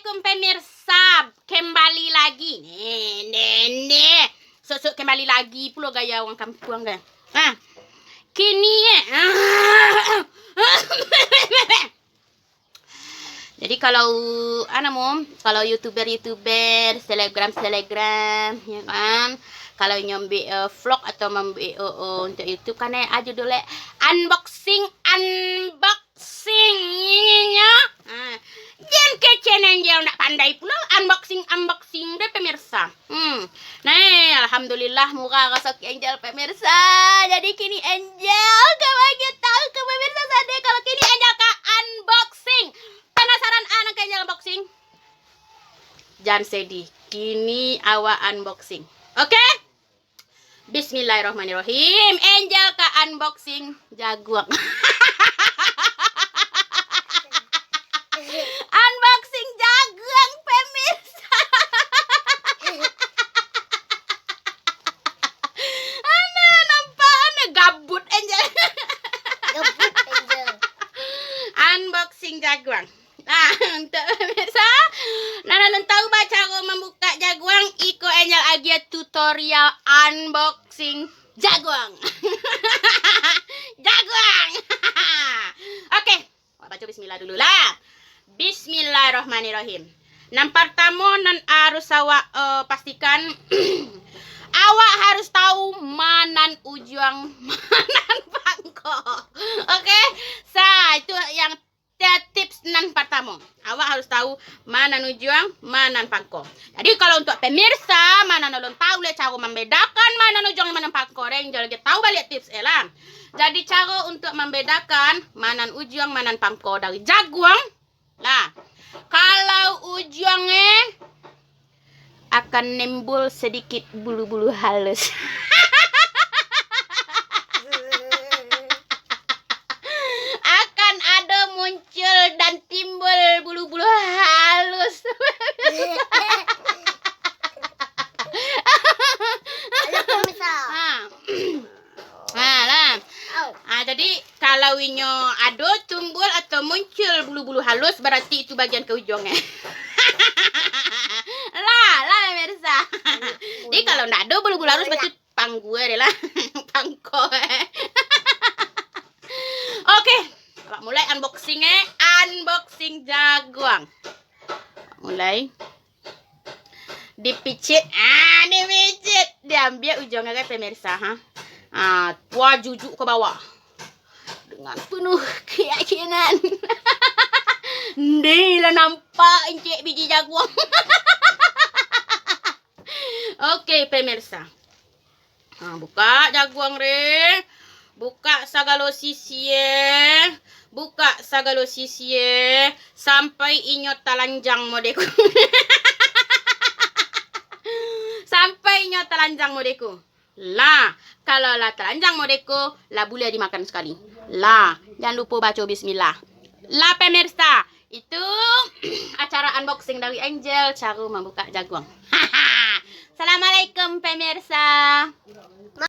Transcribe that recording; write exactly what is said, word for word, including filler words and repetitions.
Assalamualaikum pemirsa, kembali lagi. Nih, nih, nih. Sok-sok kembali lagi pulo gaya urang kampuang kan. Nah, kini eh. Jadi kalau, ah, namo, kalau YouTuber-YouTuber, selebgram-selebgram, ya kan, kalau inyo ambiak, eh, vlog atau mambuek, eh, eh, untuk YouTube kan, eh, ajo dulu, eh, unboxing, unboxing, inyo. Ah, jan kecen Angel ndak pandai pulo unboxing, unboxing deh pemirsa. Hmm. Nah, alhamdulillah murah rasaki Angel pemirsa. Jadi kini Angel ka bagi tahu ka pemirsa sadeh kalau kini Angel ka unboxing. Penasaran anak Angel unboxing? Jan sedih. Kini awak unboxing. Oke? Bismillahirrahmanirrahim. Angel ka unboxing jaguang. Unboxing jaguang, pemirsa. Anak nampak, anak gabut, Angel. Gabut, Angel. Unboxing jaguang. Nah, untuk pemirsa, nan alun tahu ba caro mambukak jaguang, iko Angel agiah tutorial unboxing jaguang. Jaguang. Oke. Baco bismillah dulu lah. Bismillahirrahmanirrahim. Nan partamo nan harus awak, eh, pastikan, awak harus tahu ma nan ujuang, ma nan pangko. Oke? Sa, itu yang te-, tips nan partamo. Awak harus tahu ma nan ujuang, ma nan pangko. Jadi, kalau untuak pemirsa, ma nan alun tahu lai caro mambedakan ma nan ujuang, ma nan pangko, deh, Angel agiah tahu baliak tips e lah. Jadi, caro untuak mambedakan ma nan ujuang, ma nan pangko dari jaguang, lah, kalau ujuang e akan nimbul sedikit bulu-bulu halus. Akan ado muncul dan timbul bulu-bulu halus. Halo, pemirsa. Ha. Ha, lah. Au. Ha, jadi, kalau inyo ado tumbul atau muncul bulu-bulu halus, berarti itu bagian ka ujuang e. Lah, lah, pemirsa. Jadi, kalau ndak ado bulu-bulu halus, berarti pangko e lah. Pangko e. Oke, awak mulai unboxing e. Unboxing jaguang. Mulai. Dipicit. Ah, dipicit. Diambiak ujuang e, pemirsa, ha. Ah, tua jujuk ka bawah. Dengan penuh keyakinan. Ndeh lah nampak incek biji jaguang. Oke, pemirsa. Ha, bukak jaguang re. Bukak sagalo sisi e. Bukak sagalo sisi e. Sampai inyo talanjang modeko. Sampai inyo talanjang modeko. Lah, kalau lah talanjang modeko, lah buliah dimakan sakali. Lah, jan lupo baco bismillah. Lah, pemirsa, itu acara unboxing dari Angel, caro mambukak jaguang. Assalamualaikum, pemirsa.